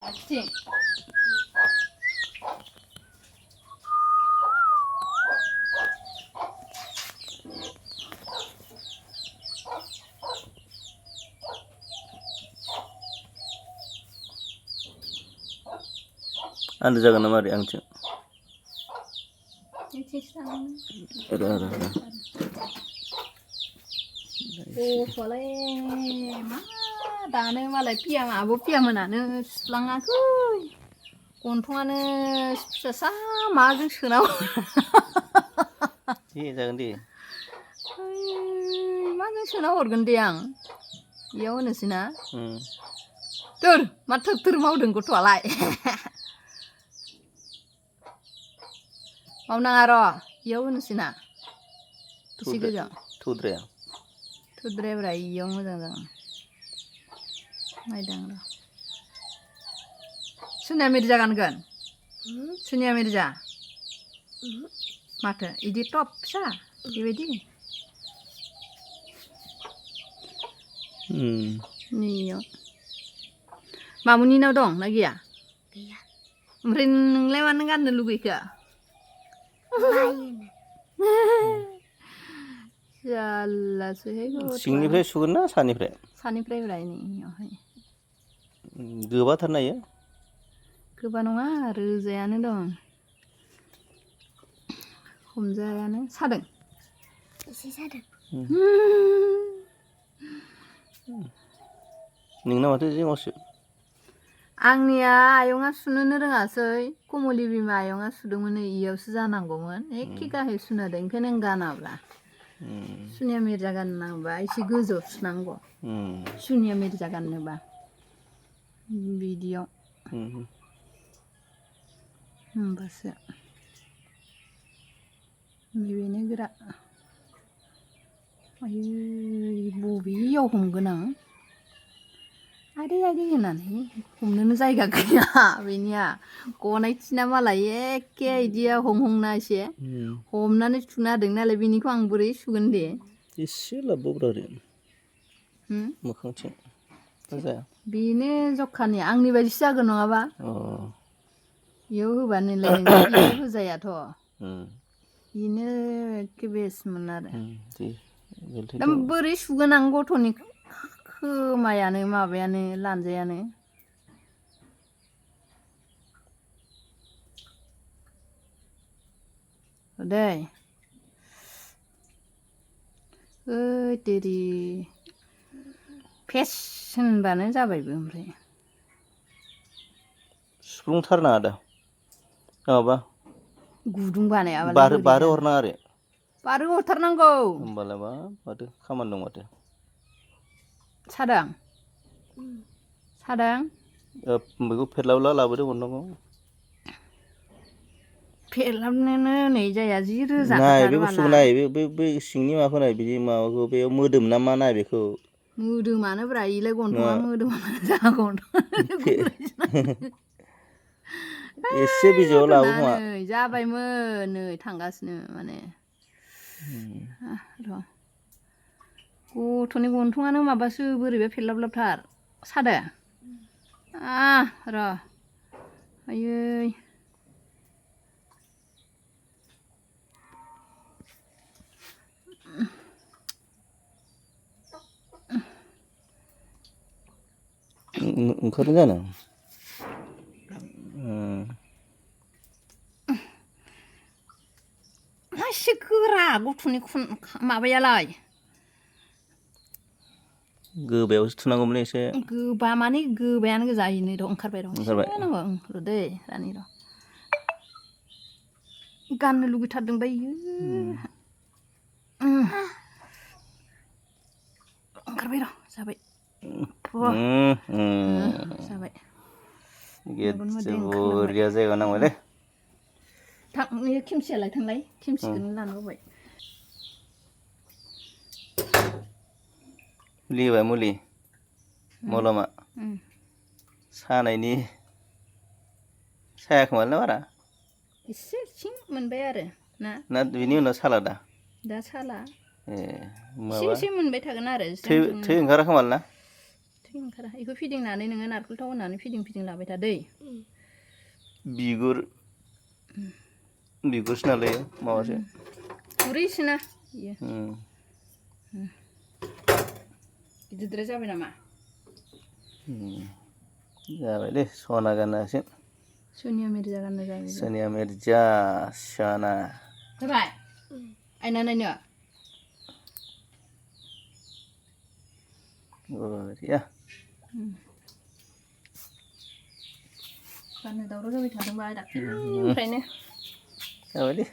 आथिं Anda jaga nama ari angcing. गथ'आलाय मा दानो मालाय पियाम आब' पियामोनानो सुलाङाखै गन्थंआनो फिसासा माजों सोनांगौ दे जागोन दे माजों सोना हरगोन दे आं बेयाव होनोसै ना दोर मा थोर थोर मावदों गथ'आलाय मावनाङा र' बेयाव होनोसै ना एसे गोजां थुद्राया थुद्रायब्रा इयाव मोजां जागोन नायदां र' सुनिया मिर्जा गानगोन सुनिया मिर्जा माथो इदि टप फिसा बेबायदि नैयाव मामुनिनाव दं ना गैया गैया ओमफ्राय नोंलाय मानो गाननो लुगैखो जारलासोहाय सिंनिफ्राय सुगोन ना सानिफ्राय सानिफ्राय ब्रा नैयावहाय गोबाथारना इयो गोबा नङा रोजायानो दं हमजायानो सादों एसे सादों नोंना माथो जिङावसो आंनिया आयंआ सुनोनो रोङासै कमलि बिमा आयंआ सुदोंमोन इयावसो जानांगौमोन एखे गाहाय सुना होदों ओंखायनो आं गानाब्रा सुनिया मिर्जा गाननांबा एसे गोजौ सुनांगौ सुनिया मिर्जा गाननोबा बिदियाव होमबासो बेनो गोरा आयै बबेयाव हमगोन आं आदै आदै होननानै हमनोनो जायगा गैया बेनिया गनायथिना मालाय एखे इदिया हमना एसे हमनानै सुना होदों नालाय बेनिखौ आं बोरै सुगोन दे एसे लाबोब्रा ओरै मोखांथिं जाया बेनो जखानि आंनि बायदिसो जागोन नङाबा बेयाव होबानोलाय नोङो बेयाव होजायाथ' बेनो एखे बेसमोन आरो दा बोरै सुगोन आं गथ'नि खोमायानो माबायानो लानजायानो दै ओइ देरि फेस होनबानो जाबायबो ओमफ्राय सुफ्लुंथारनाङा दा माबा गुदुं बानायाबालाय बारो हरनाङा आरो बारो हरथारनांगौ होमबालाय माथो खामानि दं माथो सादों सादों बेखौ फेरलाबला लाबोदो हरनांगौ फेरलाबनोनो नै जाया जि रोजा नाय बे बुस्थुखौ नाय बे सिंनि माबाखौ नाय बिदि माबाखौ बे मोदोम ना मा नाय बेखौ मोदोमानो ब्रा इलाय गन्थङा मोदोमानो जा एसे बिजौआव लाबो खोमा नै जाबायमोन नै थांगासिनो माने र' गथ'नि गन्थङानो माबासो बोरैबा फेरलाबलाबथार सादो र' आयै ओंखारदों जानो एसे गोरा गथ'नि माबायालाय गोबायावसो थुनांगौमोन एसे गोबा माने गोबायानो गोजा नै र' ओंखारबाय र' एसे नांगौ र' दै रानि र' गाननो लुगैथारदों बायो ओंखारबाय र' जाबाय जाबाय बरिया जायगा नांबायलै थांनो खेमसियालाय थांलाय खेमसिखौनो लाना होबाय मुलि होबाय मुलि मलमा सानायनि सायाखोमालै बारा एसे सिं मोनबाय आरो ना बिनि उनाव साला दा साला ए एसे एसे मोनबाय थागोन आरो थै ओंखारा खोमालै ना थै ओंखारा बेखौ फिदिंनानै नोङो नारखोल थाव होनानै फिदिं लाबाय था दै बिगुरसो नालाय माबासो गुरैसोना इयो गिदिरद्राय जाबाय नामा जाबाय दे सना गाननो हासिगोन सोनिया मिर्जा गाननो जाबाय सोनिया मिर्जा सना जाबाय आयना नायनो बरिया गाननो दावराव जाबाय थादोंबा दाख्लैनिफ्रायनो जाबाय दे